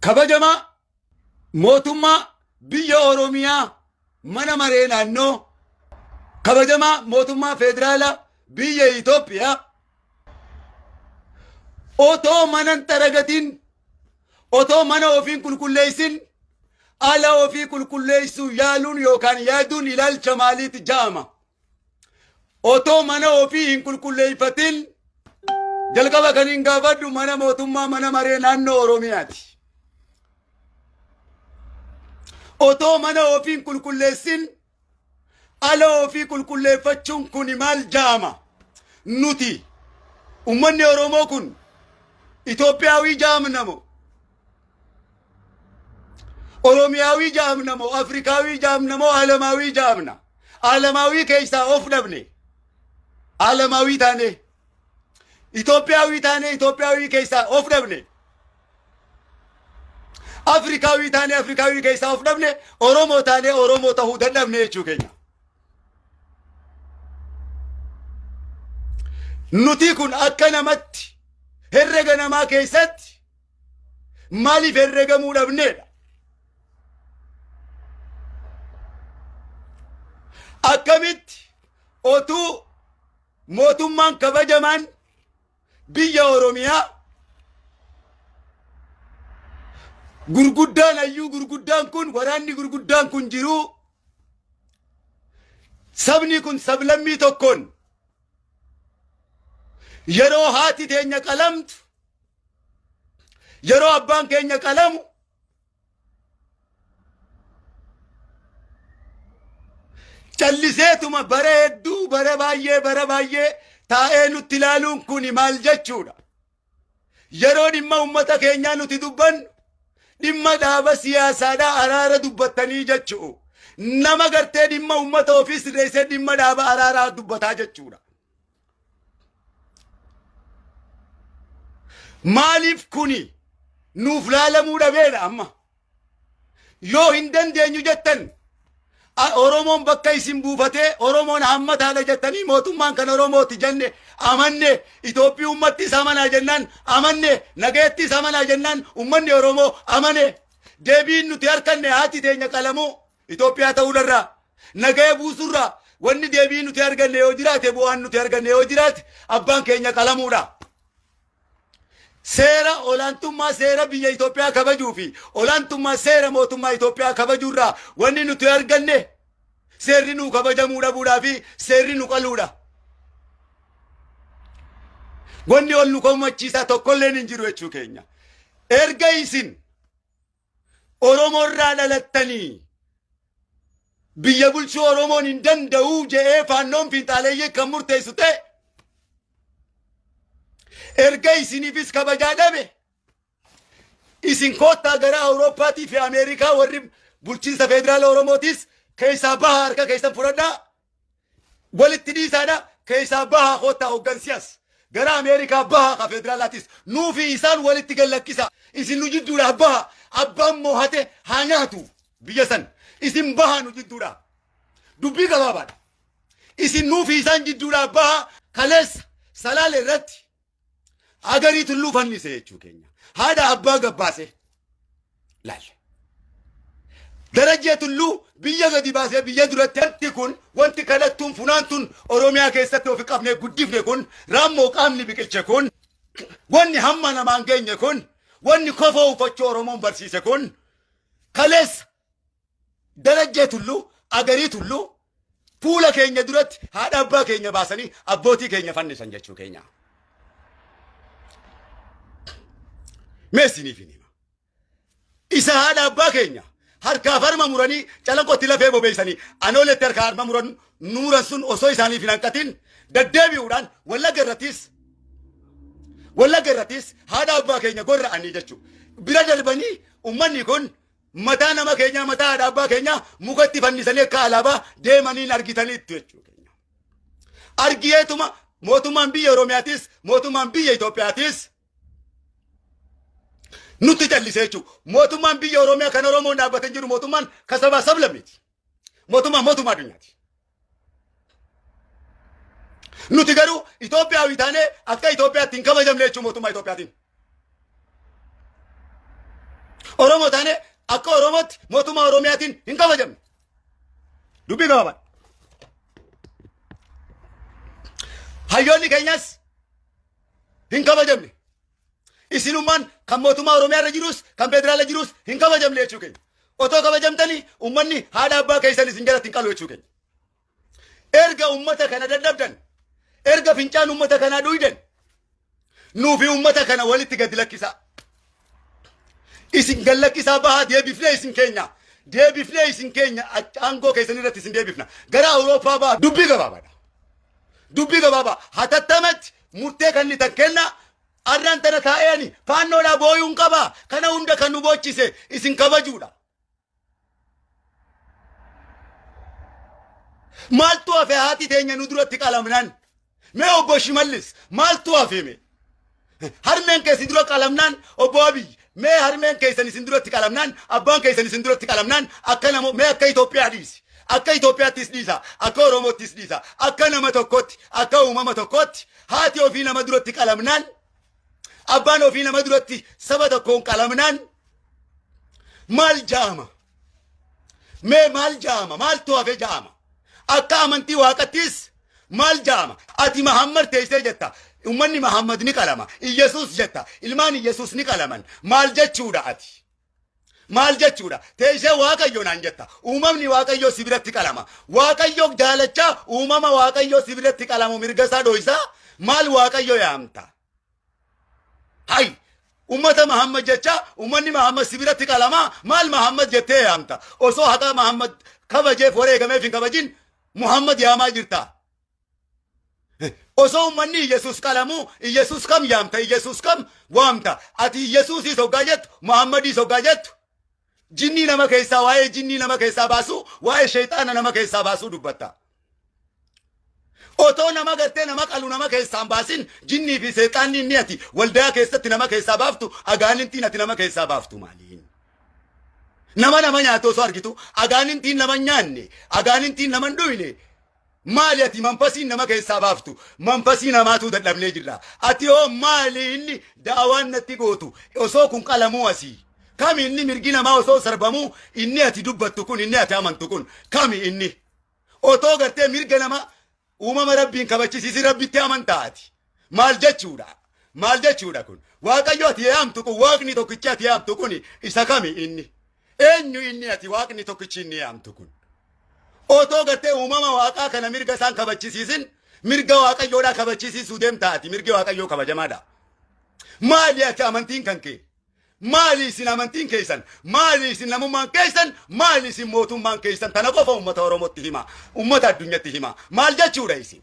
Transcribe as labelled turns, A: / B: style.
A: Kabajamaa mootummaa biyya Oromiyaa mana maree naannoo, kabajamaa mootummaa federaalaa biyya Itoophiyaa, otoo mana hin xaragatin, otoo mana ofii hin qulqulleessin ala ofii qulqulleessuu yaaluun yookaan yaaduun ilaalcha maaliiti ja'ama? Otoo mana ofii hin qulqulleeffatin jalqaba kan hin gaafadhu mana mootummaa mana maree naannoo Oromiyaati. Otoo mana ofii hin qulqulleessin ala ofii qulqulleeffachuun kun maal ja'ama? Nuti ummanni Oromoo kun Itoophiyaawii ja'amna moo? Oromiyaawii ja'amna moo? Afrikaawii ja'amna moo? Alamaawii ja'amna? Alamaawii keessaa of dhabne. Alamaawii taane. Itoophiyaawii taane, Itoophiyaawii keessaa of dhabne. Afrikaawii taane, Afrikaawii keessaa of dhabne. Oromoo taane, Oromoo tahuu dadhabne jechuu keenya. Nuti kun akka namatti herrega namaa keessatti maaliif herregamuu dhabneedha? Akkamitti otuu mootummaan kabajamaan biyya Oromiyaa gurguddaan, hayyuu gurguddaan kun, waraanni gurguddaan kun jiruu, sabni kun sablammii tokkoon yeroo haati teenya qalamtu, yeroo abbaan keenya qalamu, calliseetuma bara hedduu, bara baay'ee, bara baay'ee taa'ee nutti ilaaluun kun maal jechuudha? Yeroo dhimma uummata keenyaa nuti dubbannu dhimma dhaaba siyaasaadhaa araara dubbattanii jechuu. Nama gartee dhimma uummata ofii sirreessee dhimma dhaaba araaraa dubbataa jechuudha. Maaliif kuni nuuf laalamuu dhabeedha amma? Yoo hin dandeenyu jettan, Oromoon bakka isin buufatee Oromoon hammataadha jettanii, mootummaan kan Oromooti jenne amanne, Itoophiyummattis amanaa jennaan amanne, nagayattis amanaa jennaan ummanni Oromoo amane. Deebiin nuti harkanne haati teenya qalamuu Itoophiyaa ta'uudharraa, nagaya buusurraa, wanni deebii nuti arganne yoo jiraate, bu'aan nuti arganne yoo jiraate, abbaan keenya qalamuudha. Seera olaantummaa seera biyya Itoophiyaa kabajuu fi olaantummaa seera mootummaa Itoophiyaa kabajuurraa wanni nuti arganne seerri nuu kabajamuu dhabuudhaa fi seerri nu qaluudha. Wanni ol nu komachiisaa tokkolleen hin jiru jechuu keenya. Erga isin Oromoo irraa dhalattanii biyya bulchuu Oromoon hin danda'u je'ee faannoon fiinxaaleeyyii kan murteessu ta'e, erga isiniifis kabajaa dhabe, isin koottaa gara Awurooppaatii fi Ameerikaa, warri bulchiinsa federaala Oromootis keessaa bahaa, harka keessan fudhadhaa, walitti dhiisaadha, keessaa bahaa, koottaa hooggansi as gara Ameerikaa bahaa, ka federaalaatis nuufi isaan walitti gallakkisa. Isin nu jidduudhaa baha, abbaan moohate haa nyaatu biyya san. Isin bahaa nu jidduudhaa. Dubbii gabaabaadha. Isin nuufi isaan jidduudhaa baha. Kaleessa Salaale irratti Agarii Tulluu fannise jechuu keenya. Haadha abbaa gabbaase. Laal. Darajjee Tulluu biyya gadi baasee biyya duratti, wanti kun, wanti kadhattuun funaantuun Oromiyaa keessatti ofi qabnee guddifne kun, raammoo qaamni biqilche kun, wanni hamma namaan geenye kun, wanni kofoo uffachuu Oromoon barsiise kun, kaleessa Darajjee Tulluu, Agarii Tulluu fuula keenya duratti haadha abbaa keenya baasanii abbootii keenya fannisan jechuu keenya. Mee isiniif hin hima. Isa haadha abbaa keenya harkaaf harma muranii Calanqootti lafee bobeessanii Anooletti harkaa harma muran nuuran sun osoo isaaniif hin hanqatin deddeebi'uudhaan Wallagga irrattis haadha abbaa keenya gorra'anii jechuudha. Bira darbanii ummanni kun mataa nama keenyaa, mataa haadha abbaa keenyaa mukatti fannisanii akka alaabaa deemaniin argitaniittu jechuudha. Argiyeetuma mootummaan biyya Oromiyaatis mootummaan biyya Itoophiyaatis nutti callisee jechuudha. Mootummaan biyya Oromiyaa kan Oromoon dhaabbatee jiru mootummaan kasabaa sablammiiti. Mootummaan mootummaa addunyaati. Nuti garuu Itoophiyaawii taanee akka Itoophiyaatti hin kabajamne jechuun mootummaa Itoophiyaatiin. Oromoo taane akka Oromootti mootummaa Oromiyaatiin hin kabajamne. Dubbii gabaabaa. Hayyoonni keenyas hin kabajamne. Isinummaan kan mootummaa Oromiyaa irra jirus kan federaala jirus hin kabajamne jechuu keenya. Otoo kabajamtanii uummanni haadha abbaa keessan isin jalatti hin qalu jechuu keenya. Erga uummata kana dadhabdan, erga fincaan uummata kanaa dhuydan, nuufi uummata kana walitti gadi lakkisaa. Isin gad lakkisaa bahaa deebifnee isin keenya. Deebifnee isin keenya aangoo keessan irratti isin deebifna. Gara Awurooppaa bahaa dubbii gabaabaadha. Dubbii gabaabaa hatattamatti murtee kan ni kenna. Arraan tana taa'ee ani faannoodhaa booyuun qaba. Kana hunda kan nu boochise isin kabajuudha. Maaltu hafe haati teenya nu duratti qalamnaan? Mee obbo Shimallis maaltu hafe mee? Harmeen keessi dura qalamnaan obbo Abiy mee harmeen keessan isin duratti qalamnaan abbaan keessan isin duratti qalamnaan akka namo mee akka Itoophiyaa dhiisi. Akka Itoophiyaattis dhiisa, akka Oromoottis dhiisa, akka nama tokkotti, akka uumama tokkotti haati ofii nama duratti qalamnaan abbaan ofii nama duratti saba tokkoon qalamnaan maal ja'ama? Mee maal ja'ama? Maaltu hafe ja'ama? Akka amantii waaqattis maal ja'ama? Ati Mahammad teessee jetta. Ummanni Mahammad ni qalama. Iyyasuus jetta. Ilmaan Iyyasuus ni qalaman. Maal jechuudha ati? Maal jechuudha? Teessee Waaqayyo naan jetta. Uumamni Waaqayyoo si biratti qalama. Waaqayyo jaalachaa uumama Waaqayyoo si biratti qalamu mirga isaa dhoysaa maal Waaqayyo yaamta? Hay! Ummata Mahammad jecha ummanni Mahammad si biratti qalamaa maal Mahammad jettee yaamta? Osoo haqa Mahammad kabajeef wareegameef hin kabajin Muhammad yaamaa jirta. Osoo ummanni Iyyasuus qalamuu Iyyasuus kam yaamta? Iyyasuus kam waamta? Ati Iyyasuusiis hoggaa jettu Muhammadiis hoggaa jettu jinnii nama keessaa waa'ee jinnii nama keessaa baasuu waa'ee sheexaana nama keessaa baasuu dubbatta. Otoo nama gartee nama qalu nama keessaa hin baasin jinnii fi seexaanni inni ati waldaa keessatti nama keessaa baaftu agaanintiin ati nama keessaa baaftu maaliin? Nama nama nyaatu osoo argitu agaanintiin nama hin nyaanne agaanintiin nama hin dhuyne maali ati manfasiin nama keessaa baaftu manfasii namaatu dadhabnee jirra. Ati hoo maali inni da'awaan natti gootu osoo kun qalamuu asii? Kami inni mirgi namaa osoo sarbamuu inni ati dubbattu kun inni ati amantu kun kami inni? Otoo gartee mirga nama uumama rabbiin kabachisiisi rabbitti amantaa ati. Maal jechuudha? Maal jechuudha kun? Waaqayyo ati yaamtu kun waaqni tokkichi ati yaamtu kun isa kami inni? Eenyu inni ati waaqni tokkichi inni yaamtu kun? Otoo gartee uumama waaqaa kana mirga isaan kabachisiisin mirga waaqayyoodhaa kabachisiisuu deemta ati mirgi waaqayyoo kabajamaadha. Maali ati amantiin kan kee? Maali isin amantiin keessan? Maali isin namummaan keessan? Maali isin mootummaan keessan? Tana qofa uummata Oromootti hima. Uummata addunyatti hima. Maal jechuudha isin?